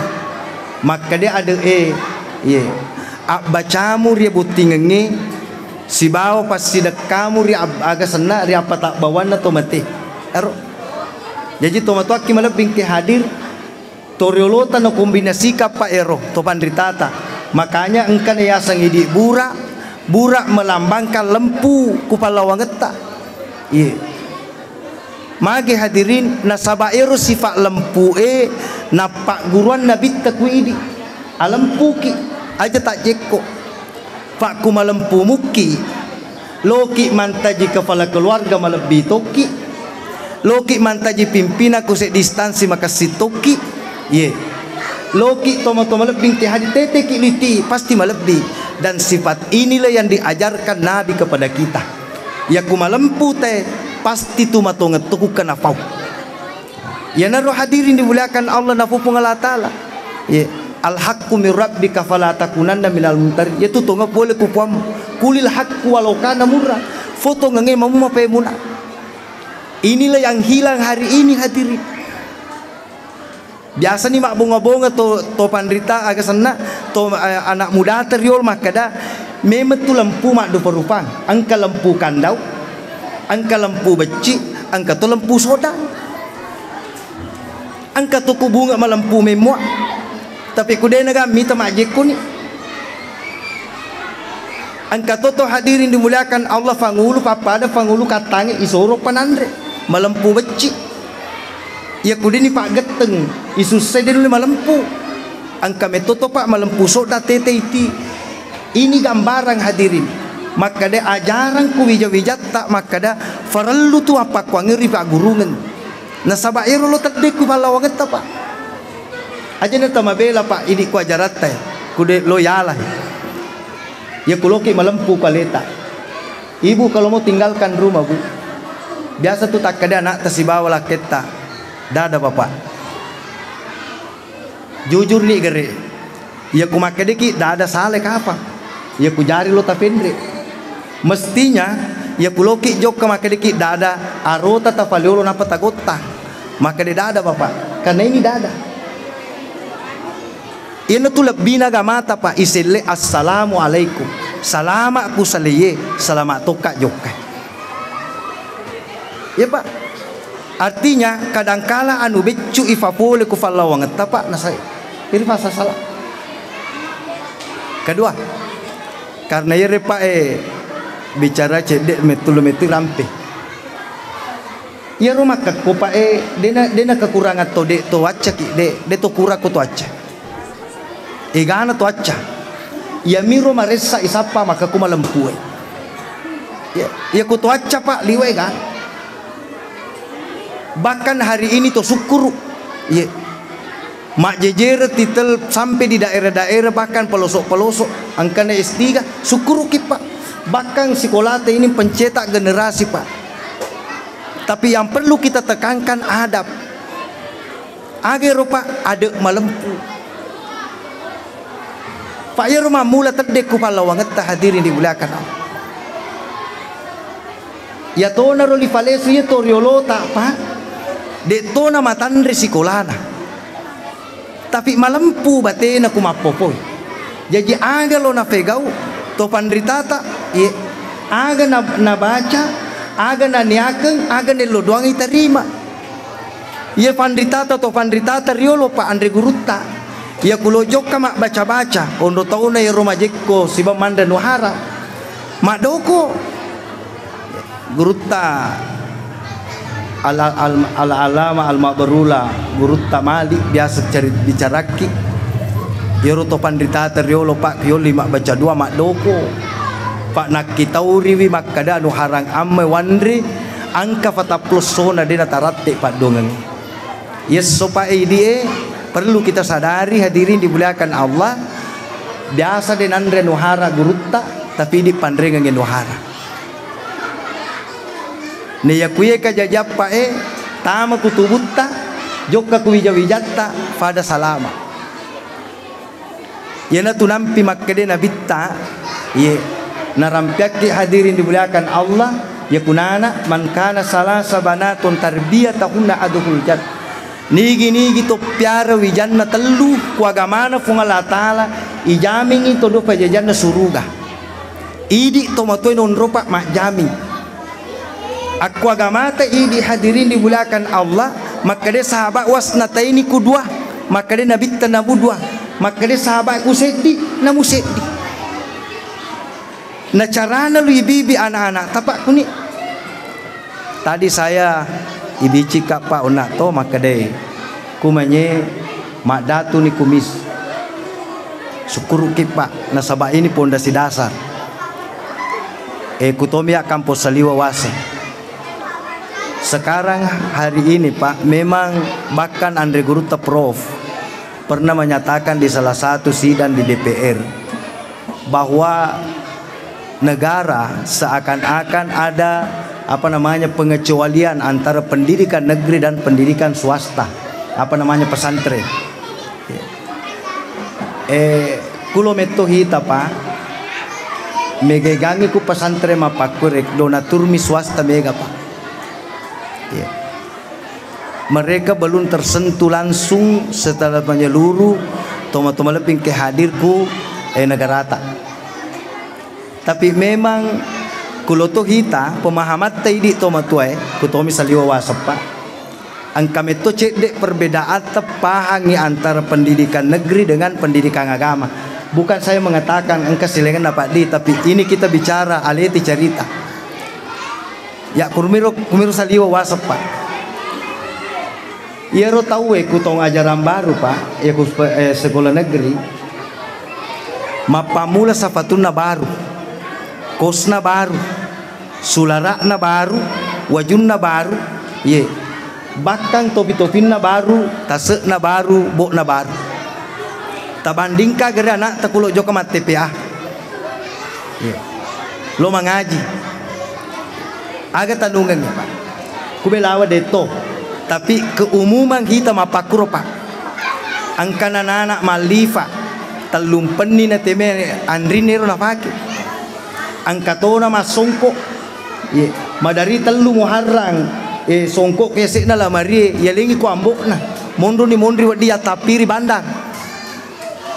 Makkeda ade'e, ye, abbacamu ri bottingengnge sibawa passidekkamu ri ab-, aga senna ri appatabbawanna to mate. Ero. Jaji tomatoakki malebbingke hadir, to riolota nakombinasikan pa ero, to panritata. Makanya engkana yaseng idi bura, bura melambangkan lempu ku pallawangetta. Iye. Mage hadirin, nasaba ero sifat lempu e nappagguruan nabitta ku idi. Alempuki, aja tajjekko. Pakku malempu mukki, loki mantaji kepala keluarga malebbi tokki, loki mantaji pimpinan ku seddi instansi makessing tokki, ye. Loki tomo-tomo lebbi engke hadir teteki liti, pasti malebbi. Dan sifat inilah yang diajarkan Nabi kepada kita. Yakku malempu te, pasti tu matongeng tuku kena pau. Iyanaro hadirin dimuliakan Allah na Puang Allah Ta'ala. Ye, al-haqqu min rabbika fala takunanna minal mumtarin. Yatu tonga pole ku Puammu. Qulil haqqu walau kana murra. Fotongengnge mamuma pemuna. Inilah yang hilang hari ini hadirin. Biasa ni mabbonga-bonga to, to panrita aga senna, to, eh, anak muda teriol makkada, memeng tu lempu maddupa-rupang. Engka lempu kandau, engka lempu becci, engka to lempu sodang. Engka to ku bunga malempu memua. Tapi ku dena ga mita majekko ni. Engka to to hadirin dimuliakan Allah, fangulu pappada fangulu kattangi isoro pananre. Malempu becci. Iya ku deni paggetteng, isussai de nulle malempu. Engka metto to pa malempu sodda tete iti. Ini gambarang hadirin. Makkada ajarang ku wija-wijatta makkada farellu tu appakkuangeng ri paggurungeng. Nasaba ero lo teddekku pallawangetta, Pak. Aja na tamabela, Pak, idi ku ajaratta, eh. Ku de lo yala. Ya ku loki malempu ku aleta. Ibu kalau mau tinggalkan rumah, Bu. Biasa tu takkada anakta sibawa lakketta. Dada, Bapak. Jujur ni gere. Iya ku makkedeki dada sale kapang. Iya ku jari lo tapenre. Mestinya iya ku loki jokka makkedeki dada arota tapaliolo napa tagotta. Makkede dada, Bapak. Karena ini dada. Iyana tu lebbina agamata, Pak, iselle assalamualaikum. Salama ku saleye, salama tokka jokka. Ya, Pak. Artinya, kadangkala anu beccu ifapole ku fallawangetta, Pak, nasai. Iri fasa salah. Kedua, karena iyere, Pak, eh, bicara cedde mettu lo mettu rampe. Iyaro makkekko, Pak, eh, dena, dena kekurangan to, de to waccaki, de, de to kurang ko to wacca. Egana to wacca. Iyamiro maressa isappa makkekko malempue. Ya, iya ko to wacca, Pak, liwe ga. Bahkan hari ini to sukkuru. Iya. Majjejere titel sampai di daerah-daerah, bahkan pelosok-pelosok, engkana S tiga, sukkuruki, Pak. Bahkan sekolata ini pencetak generasi, Pak. Tapi yang perlu kita tekankan adab. Agero, Pak, adab malempu. Pak, iyaro mammula teddekku pallawangetta hadirin dimuliakan Allah. Iya tonaro lifalesu iya to riolota, Pak. De tona matanre sikolana. Tapi malempu batena ku mappopoi. Jaji aga lo napegau to panritata, ye, aga na, nabaca, aga naniakeng, aga nello doang itarima. Iye panritata to panritata riolo, Pak, anre gurutta. Iya kulo jokka mabbaca-baca, onro tauna iyaro majekko siba manre nuhara. Maddoko. Gurutta al-, al-, al-alama al-mabrula, gurutta Malik biasa cari-, bicarakki. Iyaro to panritata riolo, Pak, kiyolli mabbaca dua maddoko. Pak, nakkitauriwi makkada anu harang amme wanre, engka fatappulo essona de nataratte paddongeng. Yesso, Pak, idi e, perlu kita sadari hadirin dimuliakan Allah. Biasa de nanre nuhara gurutta, tapi idi panrengeng nuhara. Naiyakuye kajajappa e, tama ku tubutta, jokka ku wija-wijatta, pada salama. Iyanatu nampi makkede Nabitta, iye, narampiakki hadirin dimuliakan Allah, yakunana, "Man kana salasa banatun tarbiyatahunna adkhul jan-." Nigi-nigi to piara wijanna tellu ku agamana Puang Allah Ta'ala, ijamingi to do pajajanna suruga. Idi tomatoe nonropa majjaming. Akku agamata idi hadirin dimuliakan Allah, Makkeda sahabat, "Wasnataini ku dua." Makkeda Nabitta, "Namu dua." Makkeda sahabat, "Ku seddi." "Namu seddi." Na carana lu ibibi anak-anak, tapak kuni. Tadi saya ibicikka, Pak, onna to makkedai. Kumanye maddatuni kumis. Syukuruki, Pak, nasaba ini pondasi dasar. Eh, kutomi ya kampus saliwa wasa. Sekarang hari ini, Pak, memang bahkan Andre Gurutta Prof pernah menyatakan di salah satu sidang di D P R bahwa negara seakan-akan ada, apa namanya, pengecualian antara pendidikan negeri dan pendidikan swasta, apa namanya, pesantren. Eh, kulo metto hita, Pak. Megegangi ku pesantren mappakkure, donatur mi swasta mega, Pak. Iya. Mereka belum tersentuh langsung setelah menyeluruh toma-toma lebih ke hadir ku, eh, negarata. Tapi memang kulo to hita pemahamatta idi tomatoae, kutomi saliwa waseppa. Engka metto cedde perbedaatta pahangi antara pendidikan negeri dengan pendidikan agama. Bukan saya mengatakan engka silengenna Pak Di, tapi ini kita bicara aleti cerita. Ya, kurumiro, kumiro saliwa waseppa. Iyaro tauwe ku tong ajaran baru, Pak, ya ku spe-, eh, sekolah negeri, mappammula sapatunna baru, kosna baru, sulara'na baru, wajunna baru, ye, bakkang topi-topinna baru, tase'na baru, bo'na baru. Tabandingka gere anakta kulo jokka matte P A. Iya. Lo mangaji. Aga tanungengngi, Pak? Kubelawa detto. Tapi keumuman kita mappakkuro, Pak. Engkana nana mallifa, tellumpenni na teme anrinna ero nafake. Engka tona massongko. Iya. Madari tellu Muharrang, eh, songko kesekna lamarie, yalengi ku ambo'na. Monroni monri wedding yattappiri bandang.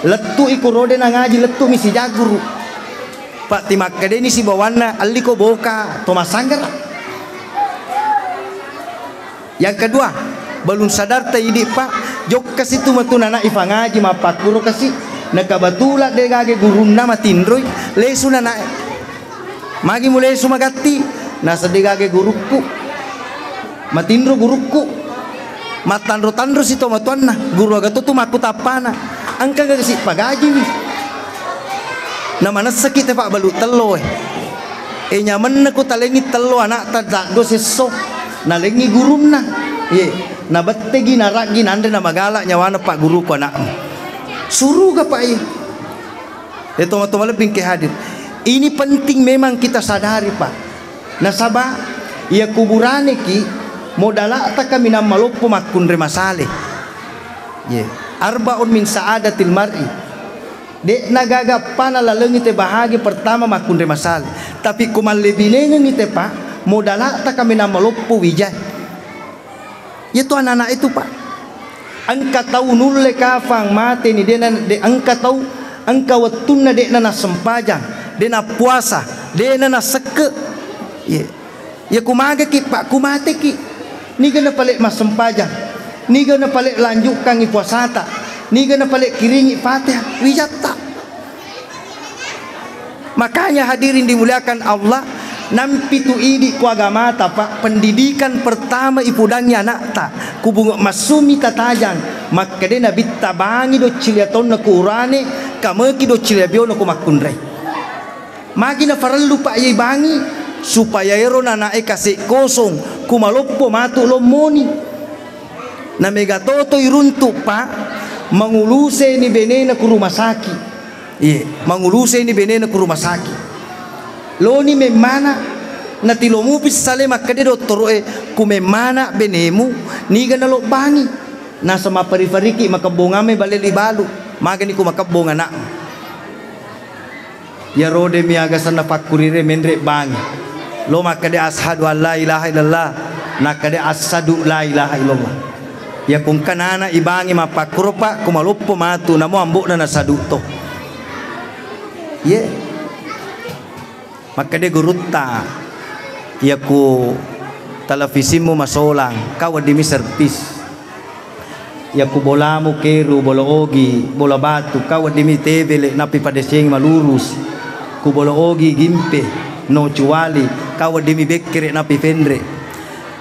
Lettu'i ku rode nangaji, lettu'mi sijagguru. Pak, timakkedeni sibawanna, alliko boka to massanggara. Yang kedua, belum sadar ta idi, Pak, jokka situ matu nana ifangaji mappakkuro kasi, na kebetulan de gage gurunna matinroi, lesu nanae. Magi mulesu magatti? Naseddi gage gurukku. Matinro gurukku. Mattanro-tanro si tomatoanna. Guru aga to tu makkutappana. Engka gasi pagajiwi. Na manessaki te pabbalu tello e. E nyamenna ku talengi tello anakta taddo sesso. Nalengi gurunna. Ye, nabettegi naraggi nanre namagala nyawana pak guruku anakmu. Suruga pak ye. Ya, toma-toma lebih ke hadir. Ini penting memang kita sadari, Pak. Nasaba, iya kuburaneki modalata kaminang maloppo makkunre masale. Ye. Arbaun min sa'adatil mar'i. De'na gaga pana lalengi te bahagi pertama makkunre masale. Tapi ku mallebinengengi te, Pak, modalata kaminang maloppo wijai. Iyatu anak-anak itu, Pak. Engka tau nulle kafang mateni, de'na, de, engka tau, engka wettunna de'na nassempajang, de'na puasa, de'na nassekke. Ye. Ya kumagaki, Pak, kumateki. Niga napale massempajang? Niga napale lanjukkangi puasata? Niga napale kiringi Fatihah? Wijatta. Makanya hadirin dimuliakan Allah, nampitu idi ku agamata, Pak, pendidikan pertama ipudangi anakta, ku bunga massumi tatajang, makkede nabitta bangi doccili atonna ku urane, kameki doccili abiona ku makkunrai. Magi nafarellu, Pak, yai bangi, supaya ero nanae kase kosong, ku maloppo matu lommoni. Na mega toto iruntu, Pak, manguluseni benena ku rumah sakit. Iye, manguluseni benena ku rumah sakit. Loni memmana, natilomupi sale makkede dottoro'e, ku memmana benemu, niga nalobbangi. Nasa mapari-fariki makebbongame bale libalu, magani ku makebbong anakmu. Iyaro de mi aga senna pakkurire menre bangi. Lo makkede, "Asyhadu an la ilaha illallah," nakkede, "Asyhadu la ilaha illallah." Iya kungkanana ibangi mappakkuro, Pak, ku maloppo matu, namo ambo'na nasadu to. Ye. Makkede gurutta, iya ku Televisimmu masolang, kau weddimi servis. Yakku bolamu keru, bola ogi, bola batu, kau weddimi tebele, nappi padecengi malurus. Ku bola ogi gimpe, no cuali, kau weddimi bekkere, nappi fenre.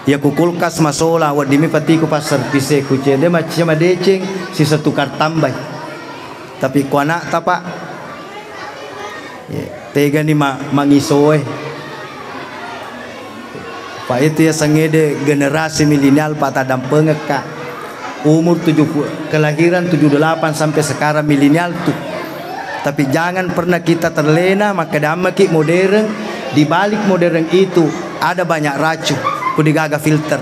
Yakku kulkas masolang, weddimi patiku passervise, ku cede macca madeceng, sisa tukar tambai. Tapi ku anakta, Pak, Ye, tegani ma-, mangisoe. Pak, itu ya sangede generasi milenial, Pak, tadampengekka. Umur tujuh puluh, kelahiran tujuh delapan sampai sekarang milenial tuh. Tapi jangan pernah kita terlena, maka dammeki modern, di balik modern itu ada banyak racun, ku digaga filter.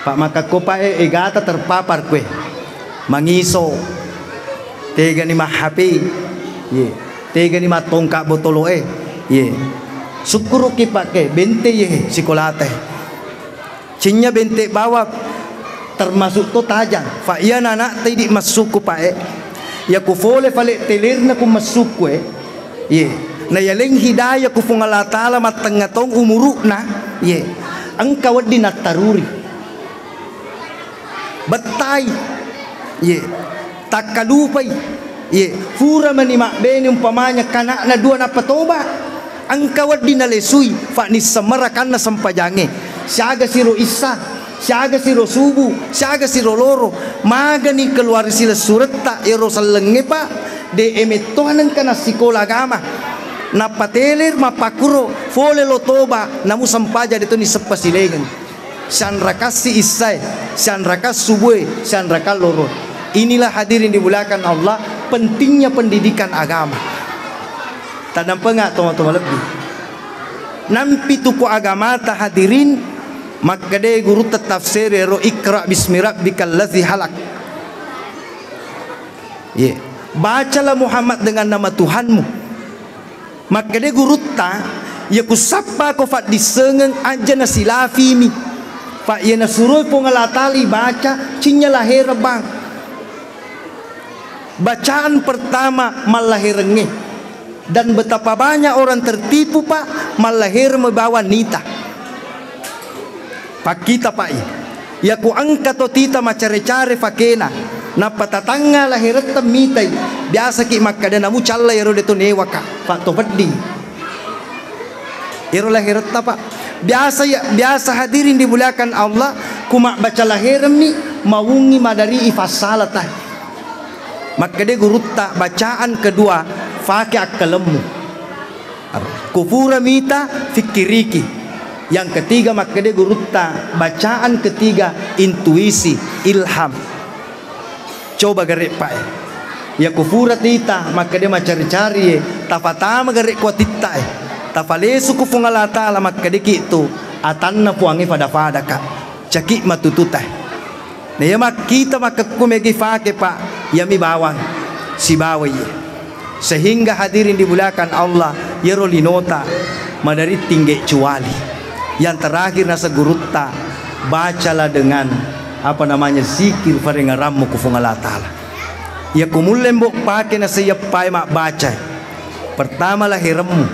Pak, makkakko, Pak, e, egata terpapar kue. Mangiso. Tegani ma-H P. Ye. Tegani mattongka botolo e. Ye. Sukkuruki, Pak, ke bente ye sikolata e. Cinnya bente bawang termasuk to tajang. Fa iya nanakta idi massukku, Pak, e. Yaku fole fale telerna ku massukku e. Ye. Nayaleng hidayah ku Puang Allah Ta'ala mattengnga taung umuru'na. Ye. Engka wedding nattaruri. Bettai. Ye. Takkalupai. Ye. Fura mani mabbene umpamanya kanakna dua nappa toba. Engka wedding nalesui, fa nissemmara kanna sempajangnge. Siaga siro issa. Siaga siro subu, siaga siro loro, magani keluar silessuretta ero sellengnge, Pak, de emettoha nengka nassikola agama. Nappa teler mappakkuro, fole lo toba, namu sempaja de toni seppa silengeng. Sianrakassi issae, sianrakas subue, sianrakas loro. Inilah hadirin dimuliakan Allah, pentingnya pendidikan agama. Tadampenga toma-toma lebbi. Nampi tuku agamata hadirin, makkede gurutta tafsir ero, "Iqra bismi rabbikal ladzi khalaq." Ye. Bacalah Muhammad dengan nama Tuhanmu. Makkede gurutta, iya kusappako faddissengeng aja nasilafimi. Fa iya nasuroi Puang Allah Ta'ala ibaca, cinnya lahereng bang. Bacaan pertama mallaherengnge. Dan betapa banyak orang tertipu, Pak, mallahereng bawang nita. Pakkita, Pak, iya. Iya ku engka to tita macare-care fakena, nappa tatangnga laheretta mitai, biasaki makkeda namu calla ero de to newaka, Pak, to pedding. Ero laheretta, Pak. Biasa ya, biasa hadirin dimuliakan Allah, ku mabbaca laheremmi, mawungngi madari ifassalata. Makkede gurutta, bacaan kedua, fake akkalemmu. Ku fura mita, fikkiriki. Yang ketiga, makkede gurutta, bacaan ketiga, intuisi, ilham. Coba gare, Pak, e. Iya ku fura tita, makkede macari-cari, e, tafatama gare ku atitta, e. Tafalesu ku Puang Allah Ta'ala, makkedeki tu, atanna Puangnge fada-fadaka. Caki matututa. Na iya makkita makkekku megi fake, Pak, iyami bawang sibawa iye. Sehingga hadirin dimuliakan Allah, iyaro linota madari tingge cuali. Yang terakhir nasa gurutta, bacalah dengan, apa namanya, zikir farengarammu ku Puang Allah Ta'ala. Iya ku mulle mbok pake nasa iyeppae mabbaca. Pertama, laheremmu.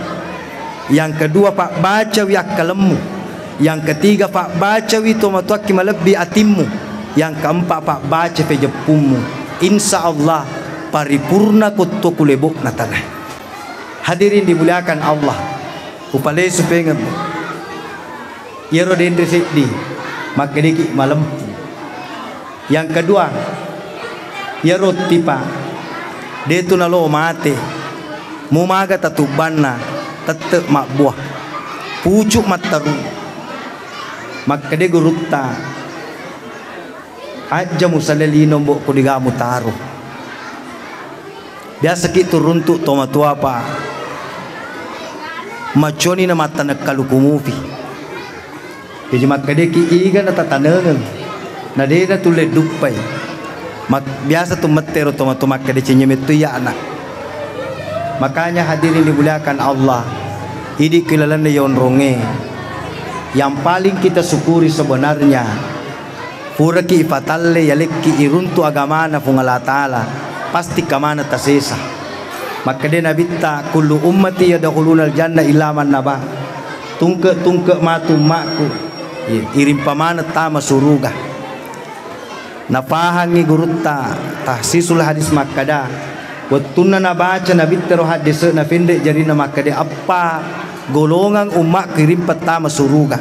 Yang kedua, pabbacawi akkalemmu. Yang ketiga, pabbacawi tomatoakki malebbi atimmu. Yang keempat, pabbaca pejeppummu. Insya Allah, paripurna kotto ku lebo'na tanah. Hadirin dimuliakan Allah, upalesu pengeng. Iyaro denre seddi, makkedeki malempu. Yang kedua, iyaro tipa, detu nalo mate, mumaga tatubbanna, tette mabbuah, pucuk matteru. Makkede gurutta, ajja musale lino, mbok, kudiga mutaro. Biasaki turuntu tomatoa, Pak. Macconi na mattaneng kaluku mupi. Jaji makkedeki iga natatanengeng. Na dena tulle duppai. Mak-, biasa tu mette ro tomatoa makkede cenye mettu iyana. Makanya hadirin dimuliakan Allah, idi ku ilalenna yonronge. Yang paling kita syukuri sebenarnya, puraki ipatalle yalekki iruntu agamana Puang Allah Ta'ala, pasti kamana tasesa. Makkede Nabitta, "Kullu ummati yadkhulunal jannah illa man naba." Tungke-tungke matu ummakku. Iya, irimpa maneng tama suruga. Napahangngi gurutta tahsisul hadis makkada, wettunna nabaca nabitta ro haddese' nafenre' jarina makkada, eppa golongang ummakku irimpa tama suruga.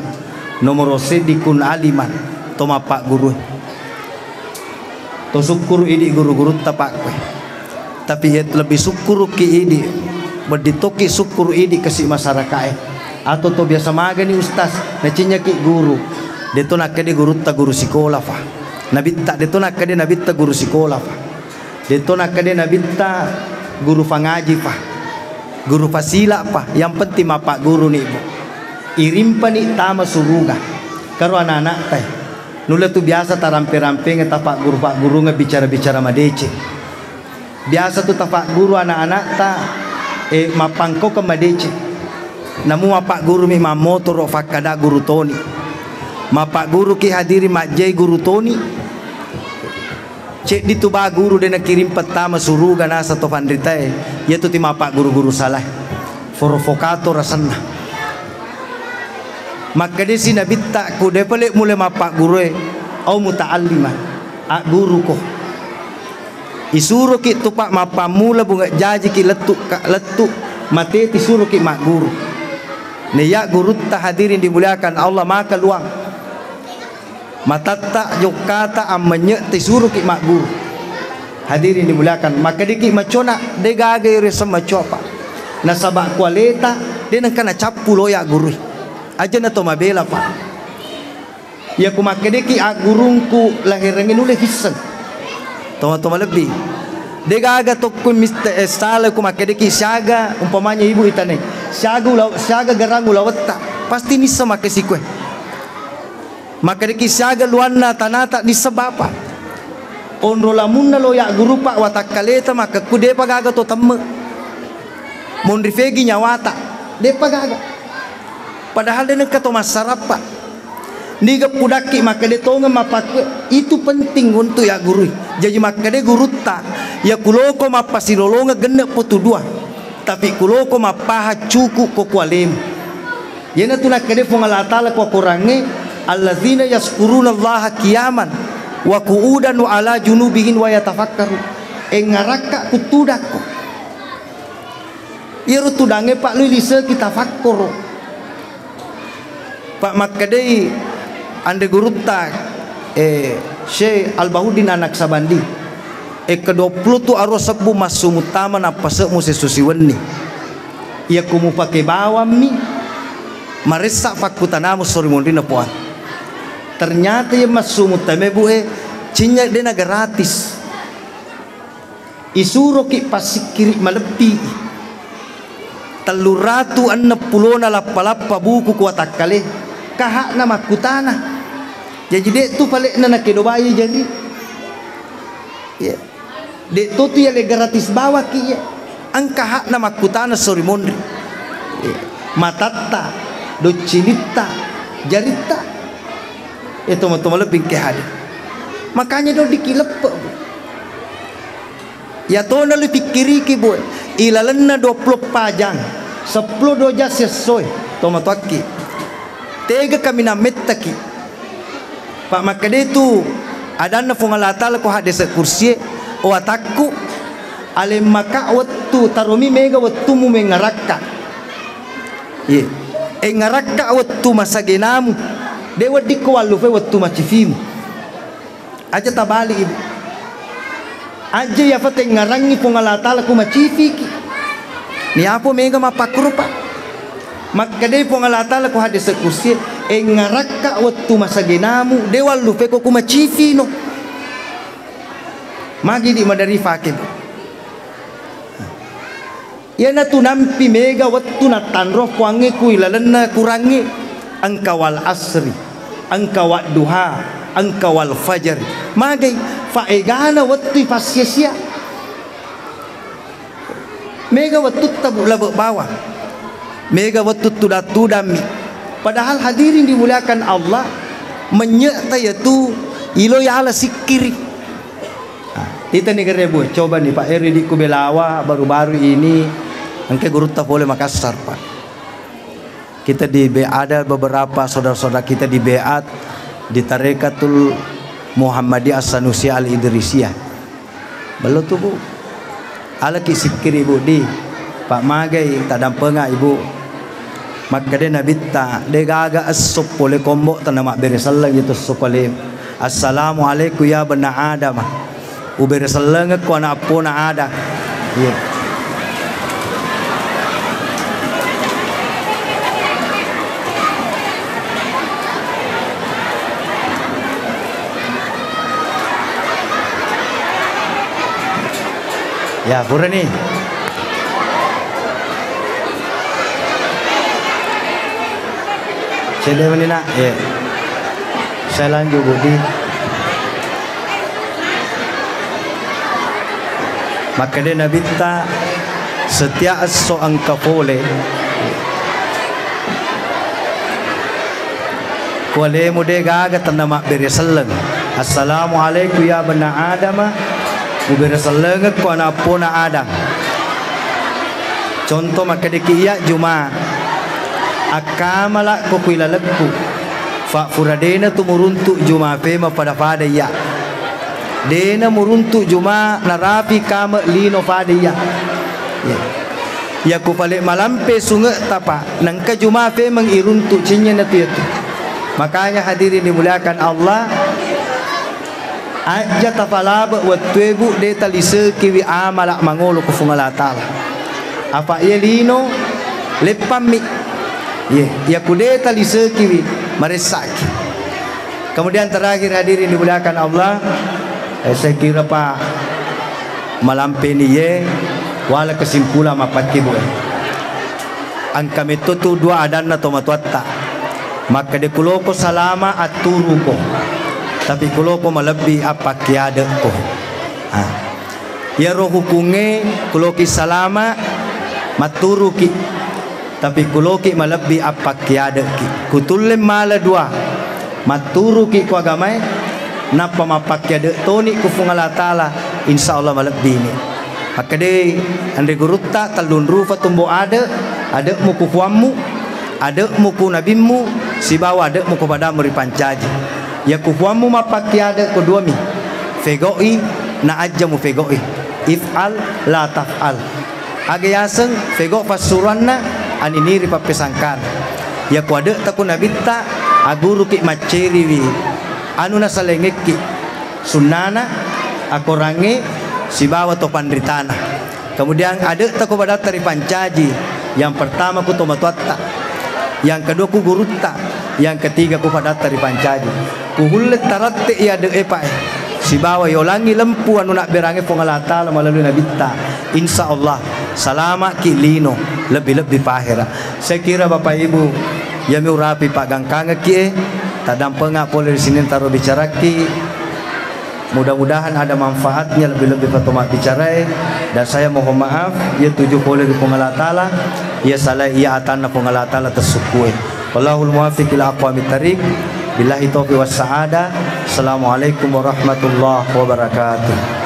Nomoro seddi kun aliman, to mappaggurue. To sukkuru idi guru-gurutta pakkue. Tapi iya lebbi sukkuruki idi, wedding tokki sukkuru idi kasi masarakae. Atau to biasa magani ustaz, nacinyaki guru. Deto nakkede gurutta guru sikola fa. Nabitta, deto nakkede nabitta guru sikola fa. Deto nakkede nabitta guru fangaji fa. Guru fasila fa. Yang penting mappagguru ni bu. Irimpani tama suruga. Karo anak-anak tai. Nulle tu biasa tarampe-rampengeng, tapagguru-paggurungeng bicara-bicara madeceng. Biasa tu tapagguru anak-anakta, eh, mappangkaukeng madeceng. Namu mappaggurumi mammotoro, fakkada guru toni. Mappagguruki hadiri majjai guru toni. Ceddi tu ba guru de nakirim pettama suruga nasa to fanritae, iyatu ti mappagguru-guru salae. Provokator asenna. Makkedesi nabitta, ku de pale mule mappaggurue, au muta'alliman, agguruko. Isuroki tupa mappammula bunga jajiki lettu ka-, lettu mateti suroki magguru. Naiya gurutta hadirin dimuliakan Allah maka luang. Matatta, jokkata, ammenye, tisuruki magguru. Hadirin dimuliakan, makkediki macona, de gaga iriaseng macoa, Pak. Nasaba kualeta, de nengka nacappu loya gurui. Aja na to mabela, Pak. Iya ku makkediki aggurungku laherengnge nulle hisseng. Toma-toma lebbi. De gaga tokku miste-, eh, sala ku makkediki siaga umpamanya ibu itane. Siaga ula-, siaga garang ulawetta. Pasti nisseng makkesikue. Makkedaki siaga luanna tanata nisseng bapa. Onro lamunna loya guru, Pak, watakkaleta makkekku depa gaga to temme. Monri fegi nyawata, depa gaga. Padahal de nengka to massarappa. Niga pudakki makkede tongeng mappakkue, itu penting untuk ya gurui. Jaji makkede gurutta, ya kuloko mappasilolongeng genne potu dua. Tapi kuloko mappaha cuku ko kualemu. Iyanatu nakkeda Puang Allah Ta'ala ko Korangnge, "Alladzina yazkurunallaha qiyaman wa qu'udan wa ala junubihim wa yatafakkaru." Engngarakka ku tudakko. Iyaro tudangnge, Pak, lui liseki tafakkoro. Pak, makkedai anre gurutta, eh, Syekh Al-Bahuddin Anak Sabandi, eh, kedua puluh tu aro sebbu massu muttama nappase'mu sesso siwenni. Iyakku mupake bawammi, maressa pakkutanamu sori monrinna Puang. Ternyata iya massu muttama, Bu, eh, cinye dena gratis. Isuroki passikkiri malebbi. Tellu ratu enneng pulona lappa-lappa buku ku watakkale. Kahakna makkutana. Jaji de tu palekna nakedo bayi jadi. Iya. De to tu yale gratis bawaki iya. Engka hakna makkutana sori monri. Iya. Matatta, doccilitta, jaritta. Iya, toma-toma lebbi engke hadir. Makanya dodiki leppe, Bu. Iya tona lu pikkiriki, Bu. Ilalenna dua puluh empat jang, seppulo dua jang sessoe, toma toakki. Tega kaminang mettaki. Pak, makkeda tu adanna Puang Allah Ta'ala ko hadese kursie, o atakku, alemmaka wettu, taromi mega wettumu mengngarakka. Iye. Engngarakka wettu masagenamu, de weddikko wallufai wettu macifimu. Aja tabali, Ibu. Aja yafa tengngarangngi Puang Allah Ta'ala ku macifiki. Ni apa mega mappakkuro, Pak? Makkedai Puang Allah Ta'ala ku hadese kursie, engngarakka wettu masagenamu, de wallupeko ku macifino. Magi di madari fake, Bu. Iyanatu nampi mega wettu nattanro Puangnge ku ilalenna Kurangnge, engka wal asri, engka wadduha, engka wal fajri. Magai faegana wettu ipassia-sia. Mega wettu tabu labe bawang. Mega wettu tudang-tudammi. Padahal hadirin dimuliakan Allah, menye ta yatu ilo yala sikkiri. Ah, ita ni gere, Bu, coba ni, Pak, eri di ku Belawa baru-baru ini engke gurutta pole Makassar, Pak. Kita di be-, ada beberapa saudara-saudara kita di Beat di Tarekatul Muhammadiyah As-Sanusiyah Al-Idrisiyah. Bello tu, Bu. Alaki sikkiri, Bu, di. Pak magai tadampenga, Ibu. Makkeda Nabitta, de gaga esso pole kombo tana mabbere selleng itu esso pole. Assalamualaikum ya bena Adam. Ubere sellengekko ana eppona Adam. Iya. Ya, purani. Cedde meni, Nak. Iya. Saya lanjut, Budi. Makkeda Nabitta, setiap esso engka pole, kualemu de gaga tenna mabbere selleng. Assalamualaikum ya bena Adama, mubere sellengekko ana eppona Adam. Contoh makkedeki iya Juma, akkamala ko kui lalekku, fa fura dena tu muruntu Juma fema pada-pada iya. Dena muruntu Juma narapi kame lino pada iya. Iya. Iya ku pale malampe sunge tapa nengka Juma femeng iruntu cinye na tu iya tu. Makanya hadirin dimuliakan Allah, ajja tapalabe wettue, Bu, de talisekiwi amala mangolo ku Fuang Allah Ta'ala. Apa iya lino leppammi. Iya, iya ku de talisekiwi maressaki. Kemudian terakhir hadirin dimuliakan Allah, eh, saya kira Pak malampeni ye, wala kesimpulan mappakki, Bu, eh. Engka metto tu dua adanna tomatoatta. Makkeda kuloko salama atturuko. Tapi kuloko malebbi appakkiadekko. Ah. Iyaro hukungnge kuloki salama matturuki. Tapi kuloki malebbi appakkiadekki. Kutulle mala dua. Matturuki ku agamae, nappa mappakkiade toni ku Fuang Allah Ta'ala, insya Allah malebbini. Makkede anre gurutta, tellung rufa tumbo ade, ademu ku puammu, ademu ku nabimmu, sibawa ademu ku padammu ripancaji. Iya ku puammu mappakkiade ko duami, fego'i na ajja mufego'i. If'al la taf'al. Aga yaseng fego passuruanna, aniniri pappesangkana. Iya ku adeta ku nabitta, aguruki macceriwi anu nasalengekki sunnana, akorangnge sibawa to panritana. Kemudian adeta ku badatta ripancaji, yang pertama ku tomatoatta, yang kedua ku gurutta, yang ketiga ku padatta ripancaji. Kuhulle taratte iya de epa e, sibawa yolangi lempu anu nabberangnge Fuang Allah Ta'ala melalui nabitta. Insya Allah salamaki lino, lebbi-lebbi pahera. Saya kira Bapak Ibu, yami urapi paggangkangekki e, tadampenga pole ri sining taro bicarakki. Mudah-mudahan ada manfaatnya, lebih-lebih pato mabbicarae. Dan saya mohon maaf, iya tuju pole ri Fuang Allah Ta'ala, iya salai iya atanna Fuang Allah Ta'ala tessukkue. Wallahul muwaffiq ila aqwamit thariq. Billahi taufiq was sa'adah. Assalamualaikum warahmatullahi wabarakatuh.